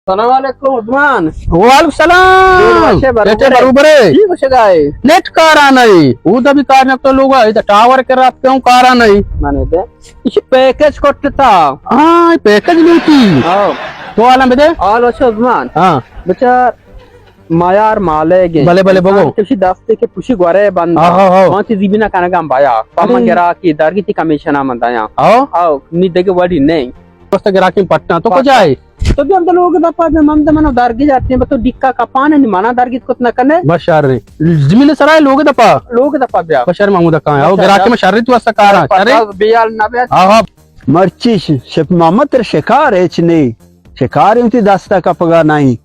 سلام علیکم عثمان۔ وعلیکم سلام۔ جوڑ باشے، بروبر بیٹے ہے۔ بروبر ہے۔ جی، گوشگائے۔ نیٹ کارا نہیں۔ او دا بھی کار نہ تو لوگ ہے، دا ٹاور کے رات کے ہوں کارا نہیں۔ مانے دے۔ اسی پیکج کٹتا۔ ہاں، پیکج لوٹی۔ ہاں۔ تو عالم بدے؟ آل وش عثمان۔ ہاں۔ بچار، مایار مالے گے۔ بلے، بلے، بگو۔ کسی دستے کے پوشی گورے بند۔ ہاں، ہاں، ہاں۔ وہاں تی زیبی نہ کنگا بایا۔ پا من ارے۔ گرا کی درگی تی کمیشن آ من دایا۔ ہاں۔ آو، نی دگے وڑی نہیں۔ دوست گراکی پٹنا تو پٹنا۔ کجا ہے؟ تو بھی ہم تو لوگ دپا بے مم دے منو درگی جاتے ہیں، بس تو ڈکا کپانے نہیں منا درگی کت نہ کنے۔ بس شر نہیں۔ زمین سرائے لوگ دپا۔ لوگ دپا بیا۔ بس شر محمود کہاں ہے؟ او بس شر۔ گراکی میں شر تو اسا کارا۔ شر۔ بیال نہ بیا۔ ہاں، ہاں۔ مرچی ش-، شپ محمد تر شکار ہے چنے۔ شکار انتی دستا کپگا نہیں۔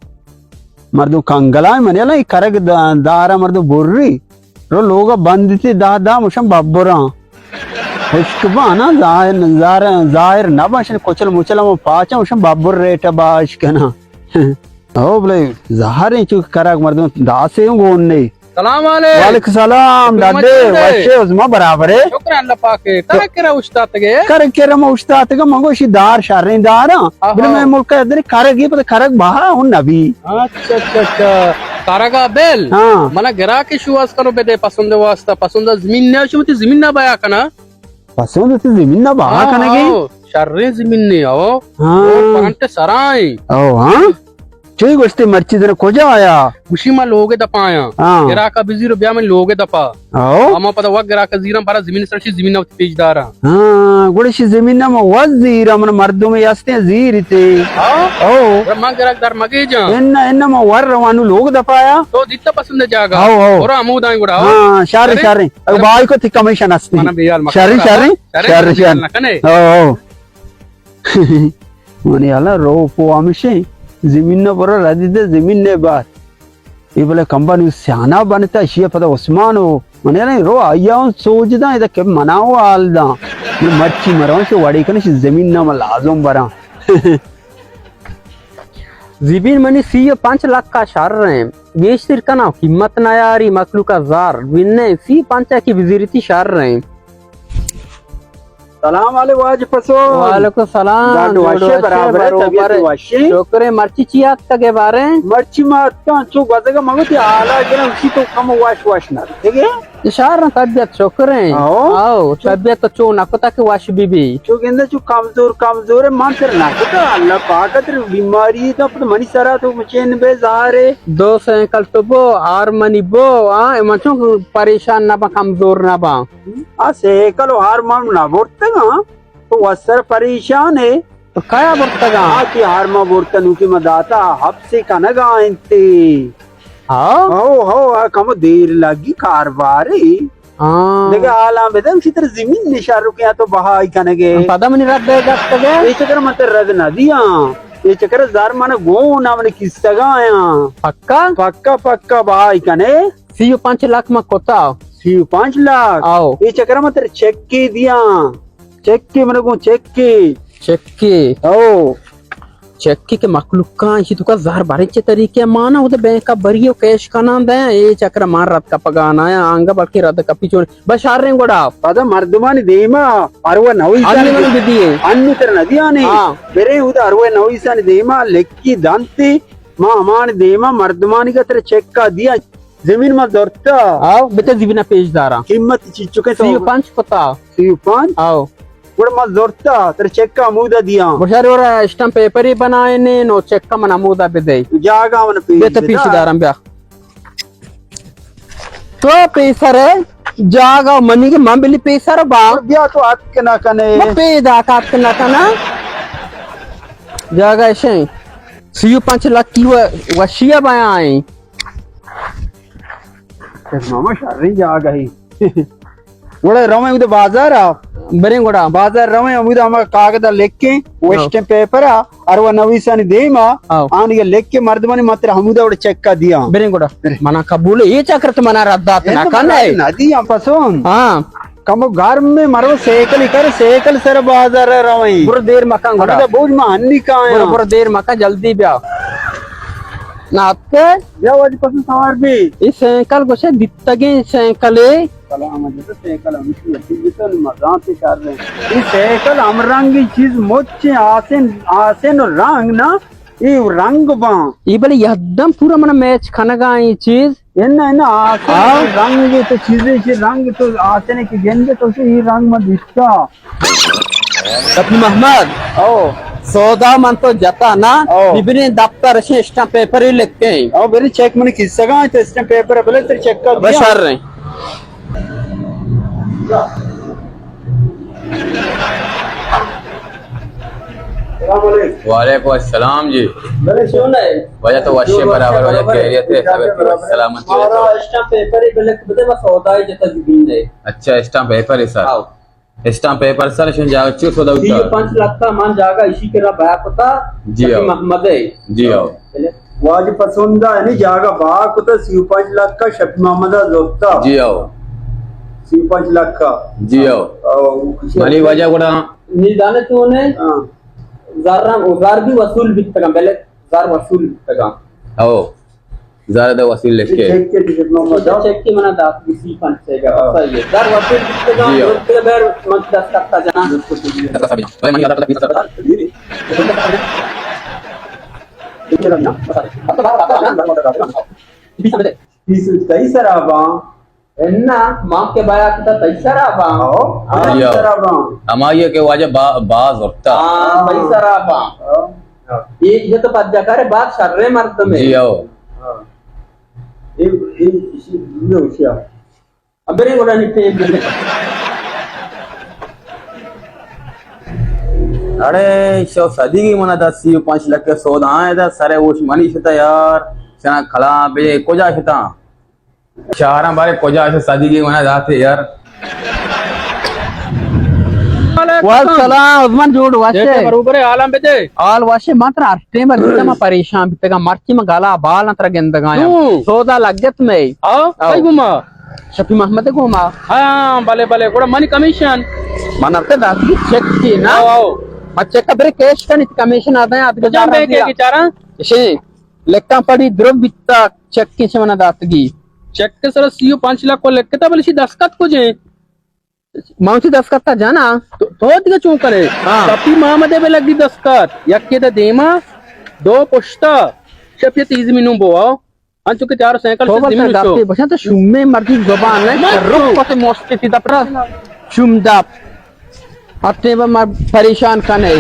مردم کنگلائیں، من یلا اے کرگ دا-، دارا مردم بری۔ رو لوگا بندتی دہ دہ مشن ببراں۔ ہشک بانا ظاہر، ظاہر، ظاہر نہ باشن کچل مچل ہم پاچا مشن ببر ریٹ باش کنا۔ او بلے ظاہر ہیں چونکہ کرگ مردم داسے ہوں گون نہیں۔ سلام علیکم۔ وعلیکم سلام، حکومت ڈاڈے، چنڈے۔ وشے، عظما برابر ہے۔ شکر اللہ پاک ہے۔ کرا کرا اشتاتگے؟ کرا کرا ما اشتاتگا، من گوشی دار شریں داراں۔ آہا۔ بلے میں ملک ادھر کرگی، پتہ کرگ بہا ہوں نبی۔ اچھا، اچھا، اچھا۔ کرگا بل؟ ہاں۔ منا گرا کے شو از کنو بدے پسند واسطہ، پسند زمین نہ شو تی زمین نہ بیا کنا۔ پسند تی زمین نہ بہا ہاں، کنگی؟ ہاں، شریں زمین نے، او۔ ہاں۔ او پرنٹ سرائیں۔ او، ہاں۔ چوئی گوشتے مرچی دن کجا آیا؟ گوشی ما لوگ دپا آیا۔ ہاں۔ گراکا بزیر بیا من لوگ دپا۔ او۔ اما پدا وقت گراکا زیران برا زمین سرشی زمین وقت پیش دارا۔ ہاں، گوڑے شی زمین ما وز زیرا من مردم یستیں زیر تے۔ ہاں۔ او۔ گوڑا ما گراک در مگے جان۔ ان، ان ما ور روانو لوگ دپا آیا۔ تو دیتا پسند جاگا۔ او، او۔ اور امود آئیں گوڑا۔ ہاں، شارے، شارے۔ شارے۔ اگر بھائی کو تھی کمیشن ہستی۔ منا بیال مکن شارے، گوڑا۔ شارے۔ شارے، شارے۔ شارے۔ نہ کنے۔ او، او۔ منی حالا روپ و ہمشیں زمین نہ برو ردی دے زمین نے بار۔ اے بلے کمبا نو سیانا بنتا اشیا پدا عثمان و منی حالا رو آیا ہوں سوج داں ادا کہ منا و حال داں۔ مرچی مرون سے وڑی کنش زمین نہ من لازم براں۔ زمین منی سی و پنچ لکھ کا شر ہیں۔ گیشتر کنا قیمت نیاری مخلوق زار۔ بننے سی و پنچ کی بزیرتی شر ہیں۔ سلام علیکم واجہ پسو۔ وعلیکم السلام۔ ڈاڈو جوڑ وشے وشے برابر ہے، برابر طبیعت ہے۔ وشے؟ شکر ہے، مرچی چی آتکگے بارے؟ مرچی ما اتکاں، چو گوزگا مگو تی حالا گرم، اسی تو کم وش وش نہ، ٹھیک ہے؟ اشار طبیعت شکر ہے۔ آؤ۔ آؤ، طبیعت تو چو نہ کتا کہ وش بی بی۔ چو گندے چو کمزور، کمزور ہے، من تر نہ کتا، اللہ پاک تر بیماری دا، پتہ منی سرا تو مچین بے زہرے۔ دو سینکل تو بو، آر منی بو، آ، من چون پریشان نہ با، کمزور نہ با۔ آ سیکل و ہار ما نہ برتگاں، تو وسر پریشان ہے۔ تو کیا برتگاں؟ آ کہ ہار ما برتا نوکی ما داتا حبس کنگا انتے۔ ہاں؟ ہو، ہو، آ کم دیر لگی کاروباری۔ ہاں۔ دگہ حالاں بدن چی تر زمین نشار رکیا تو بہائی کنگے۔ پدا منی رد دے گپتگے؟ اے چکر من تر رد نہ دیاں۔ اے چکر زر من گون من کستگا آیاں۔ پکا؟ پکا، پکا بہائی کنے۔ سی و پنچ لکھ ما کتا۔ سی و پنچ لکھ؟ آؤ۔ اے چکر ما تر چیکے دیاں۔ چیکے من گوں چیکے۔ چیکے؟ او۔ چیکے کہ مخلوقاں ایشی تو کا زہر بارے چے طریقے مانا، او بینک بری و کیش کنان دے، اے چکر مان رد کپگان آیا، آنگا بلکہ رد کپی چون۔ بشاریں گڑا۔ پدا مردمانی دیما اروا نویسانی انو بدیے۔ انو تر ندیانے۔ ہاں۔ برے او اروا نویسانی دیما لکی دانتی، ما ہمان دیما مردمانی کا تر چیکا دیا۔ زمین ما زرتا۔ آؤ، بتے زمین پیش دارا۔ قیمت چی چکے تو؟ سی و پنچ پتا۔ سی و پنچ؟ آؤ۔ گڑا ما زرتا، تر چیکا مودا دیاں۔ بشار ورا اسٹمپ پیپری بنائے نے، نو چیکا من مودا بدے۔ جاگا من پیش بتے بدا۔ پیش دارم بیا۔ تو پیسر ہے، جاگا منی کے من بلی پیسر با۔ بیا تو اتک نہ کنے۔ ما پیدا کات نہ کنا۔ جاگا شیں۔ سی و پنچ لکھ کی و-، وشیا بیاں۔ ماما شریں جاگہے۔ گڑا رویں اود بازار آ۔ بریں گڑا۔ بازار رویں، امود ہما کاغذ لکھیں، ہاں۔ وشتیں پیپر آ، اروا نویسانی دیم آ، ہاں۔ آنی لکھیں مردمانی متر ہمودا وڑ چیکا دیاں۔ بریں گڑا۔ بریں۔ منا قبول ہے، اے چکر تو منا رد دات نہ کن ہے۔ نہ دیاں پسون۔ ہاں۔ کمو گرم میں مرو سیکل ہی کر، سیکل سر بازار رویں۔ برو دیر مکن گڑا۔ ہمودا بوج ما ہنی کایاں۔ برو، برو دیر مکن، جلدی بیا۔ نہ اتکے؟ بیا واجہ پسو سوار بی۔ اے سینکل گوشے دیتگیں سینکلے۔ سلام علیکم، سینکل ہمیشی وتی بیتن مزان تے شر رہے۔ اے سینکل ہم رنگی چیز مچیں آسن، آسن و رنگ نا، اے رنگ باں۔ اے بلے یکدم پورا منا میچ کنگا ایں چیز۔ انا، انا، آسن آ؟ رنگ تو چیزے چی رنگ تو آسن کہ گندے تو اے رنگ من دیتا۔ شفیع محمد۔ او۔ سودا من تو جتا نا، او۔ ببریں دفتر اشیں اسٹمپ پیپر ہی لکھیں۔ او، بریں چیک من کسگا تو اسٹمپ پیپر بلے تر چیک کر دیا۔ بشر رہے۔ السلام علیکم۔ وعلیکم السلام جی۔ بلے چون ہے؟ واجہ تو وشے برابر، واجہ خیریت ہے، سلامت ہے۔ ہمارا اسٹمپ پیپر ہی بلے بدے، بس سودا ہی جتا زمین ہے۔ اچھا، اسٹمپ پیپر ہے سر۔ آؤ۔ اسٹمپ پیپر سر، شن جاگہ چو سودا ہوتا؟ سی و پنچ لکھ کا من جاگہ اسی کرا بہا کتا۔ جی شفیع ہو۔ محمد ہے۔ جی ہو۔ واجہ پسند ہے، یعنی جاگہ بہا کتا سی و پنچ لکھ کا شفیع محمد زورتا۔ جی ہو۔ سی و پنچ لکھ کا۔ جی ہو۔ او، منی واجہ گڑا۔ نی دانے تو نے؟ ہاں۔ زر، زر بھی وصول بیتگا، بلے زر وصول بیتگا۔ او۔ زر دے وصول لکھے۔ چیک کے ٹکٹ نمبر دو۔ چیک کے منا دات کسی پنچ سے گا۔ ہاں۔ صحیح ہے۔ زر وصول بیتگا، جی ہو۔ بیر من دست کرتا جنا۔ بھائی من یاد رکھتا بیس ہزار۔ بیس ہزار۔ بیس تئی سرا باں۔ انا، ما کہ بہا کتا تئی سرا باں۔ ہاں، ہاں۔ تئی سرا باں۔ ہمائی کہ واجہ با-، باز ورتا۔ ہاں، تئی سرا باں۔ ہاں۔ یہ، یہ تو پجا کرے باز شرے مردم ہے۔ جی ہو۔ ہاں۔ اے، اے، اسی دنیا اسی آ۔ ابرے گوڑا نی ٹیم دے۔ اڑے، شو صدیقی منا دا سی و پنچ لکھ سودا آئے دا سرے وش منی شتا یار۔ شنا کلام بے کجا شتا؟ شہراں بارے کجا اش صدیقی منا داتے یار۔ وعلیکم السلام، عثمان جوڑ واسے۔ بروبر ہے، حالاں بدے۔ حال واسے، من ترا ہر ٹائم بیتا، من پریشان بیتگا، مرچی من گلا بال ترا گندگا۔ سودا لگت میں۔ آؤ، آؤ۔ کئی گما؟ شفیع محمد گما۔ ہاں، بلے، بلے، گوڑا منی کمیشن۔ من ارتے داتی چیک کی نا۔ آؤ، آؤ۔ من چیک بری کیش کنی کمیشن آدھا ہے، آدھا جان بے کے چارا؟ شی۔ لکھاں پڑی درو بیتا، چیک کسے منا داتگی؟ چیک سر سی و پنچ لکھ کو لکھتا، بلے شی دستخط کجے؟ من سی دستخط تا جانا۔ تو، تو دیگه چون کنے؟ ہاں۔ شفیع محمد بے لگی دستخط، یکے دا دیما، دو پشتا، شفیع تیز مینوں بوا۔ انچو کہ چار سائیکل تو سے بس زمین داتے شو۔ بشن تو شومے مردی زبان ہے، مت رک تو۔ پتے موستے تی دپرا، شوم دپ۔ ہر ٹیم ما پریشان کنے۔